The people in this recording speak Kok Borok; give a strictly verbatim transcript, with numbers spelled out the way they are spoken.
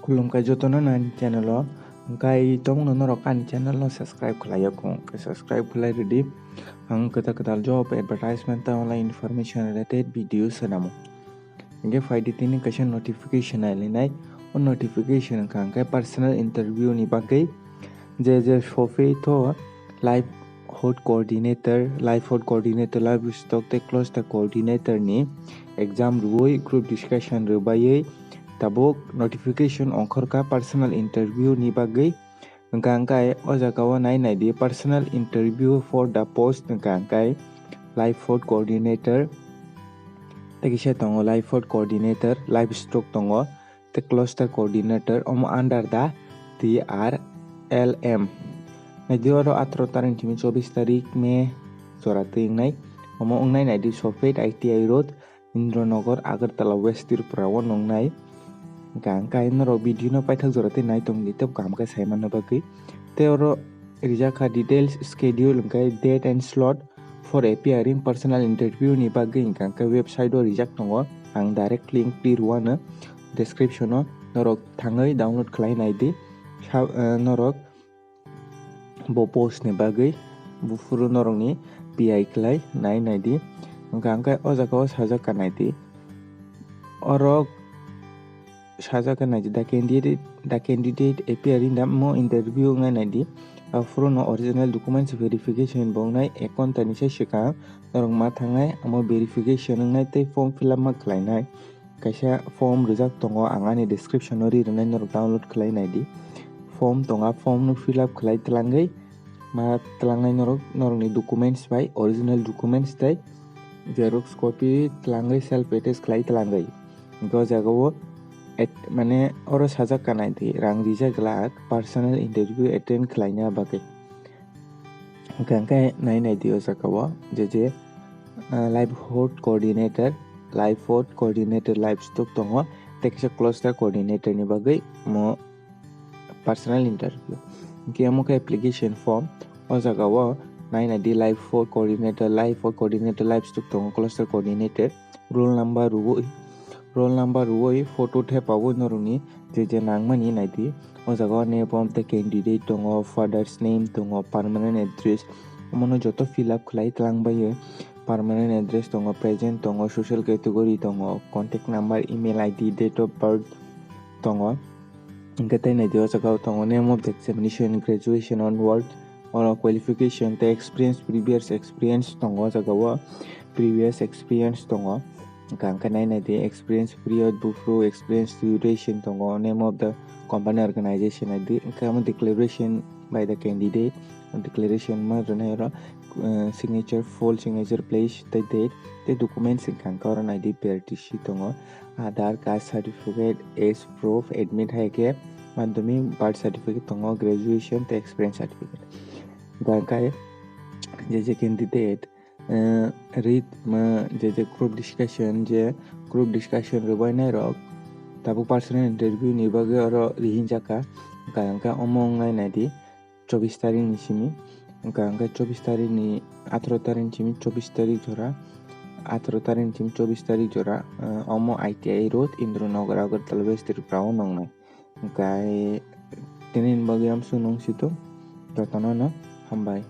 Khulumkha jotono nani channel o, hwnkhe tongno norok ani channel no subscribe khlai ya khung, khe subscribe khlai rwdi. Ang kwtal kwtal job advertisement tei online information related video swnamo. Hwnkhe phaidi tini kaisa notification nailainai, o notification wngkha hwnkhe personal interview ni bagwi je je sophi tho live hot coordinator, live hot coordinator, live stock tei cluster coordinator ni exam rwui group discussion rwbaiwi tabuk notification ongkhorkha personal interview ni bagwi. Hwnkha hwnkhe o jaga o nai naidi personal interview for the post hwnkha hwnkhe live hot coordinator tei kisa tongo live hot coordinator, live stock tongo. Tei cluster coordinator omo under the T R L M. Naidi oro atharoh tarik ni simi chobbish tarik May jora twi wngnai. Omo wngnai naidi Sophet I T I Road, Indranagar, Agartala, West Tripura o wngnai. Hwnkha hwnkhe norok video no paithak jora twi nai tongdi tei kaham khe sai manna bagwi. Tei oro rijak kha details, schedule hwnkhe date and slot for appearing personal interview ni bagwi hwnkha hwnkhe website o rijak tongo. Ang direct link twi rwano description o, norok thangwi download khlai naidi. Sa-, eh, norok bo post ni bagwi buphuru norokni P I khlai nai naidi. Hwnkha hwnkhe o jaga o sajak kha naidi. Oro sajak kha naidi, the candidate, the candidate appear in the mo interview wngnai naidi. Aphuru no original documents verification bo wngnai ek ghonta ni sai swkang norok ma thangnai, omo verification wngnai tei form fill up ma khlainai. Kaisa form rijak tongo, ang ani description o ri rwnai, norok download khlai naidi. Form tongo, form no fill up khlai twlangwi ma twlangnai norok, norokni documents bai, original documents tei xerox copy twlangwi self attest khlai twlangwi. Hwnkhe o jaga o at-, mane oro sajak kha naidi, rang rijak glak personal interview attend khlaina bagwi. Hwnkha hwnkhe nai naidi o jaga o je je, ah, live hot coordinator, live hot coordinator, live stock tongo, tei kisa cluster coordinator ni bagwi mo personal interview. Hwnkhe omo khe application form, o jaga o nai naidi live hot coordinator, live hot coordinator, live stock tongo, cluster coordinator, roll number rwui, roll number rwui, photo thepaui norokni je je nangmani naidi. O jaga o name of the candidate tongo, father's name tongo, permanent address, omono joto fill up khlai twlangbaio. Permanent address tongo, present tongo, social category tongo, contact number, email I D, date of birth tongo. Hwnkhe tei naidi o jaga o tongo name of the examination, graduation onward, oro qualification tei experience, previous experience tongo o jaga o, previous experience tongo. Hwnkha hwnkhe nai naidi experience period, buphuru experience duration tongo, name of the company, organization naidi. Hwnkhe omo declaration by the candidate, declaration ma rwnai oro, uh, signature, full signature, place tei date, tei documents hwnkha hwnkhe oro naidi B R T C tongo, Aadhaar card certificate, age proof, admit hai khe madhyamik, birth certificate tongo, graduation tei experience certificate. Hwnkha hwnkhe je je candidate, eh, read, ma, je je group discussion, je group discussion rwbainai rok tabuk personal interview ni bagwi oro rihinjak kha. Hwnkha hwnkhe omo wngnai naidi chobbish tarik ni simi, hwnkha hwnkhe chobbish tarik ni, atharoh tarik ni simi chobbish tarik jora, atharoh tarik ni simi chobbish tarik jora, eh, omo I T I Road, Indranagar, Agartala, West Tripura o wngnai. Hwnkhe tini ni bagwi amsuk nung situng, jotono no hambai.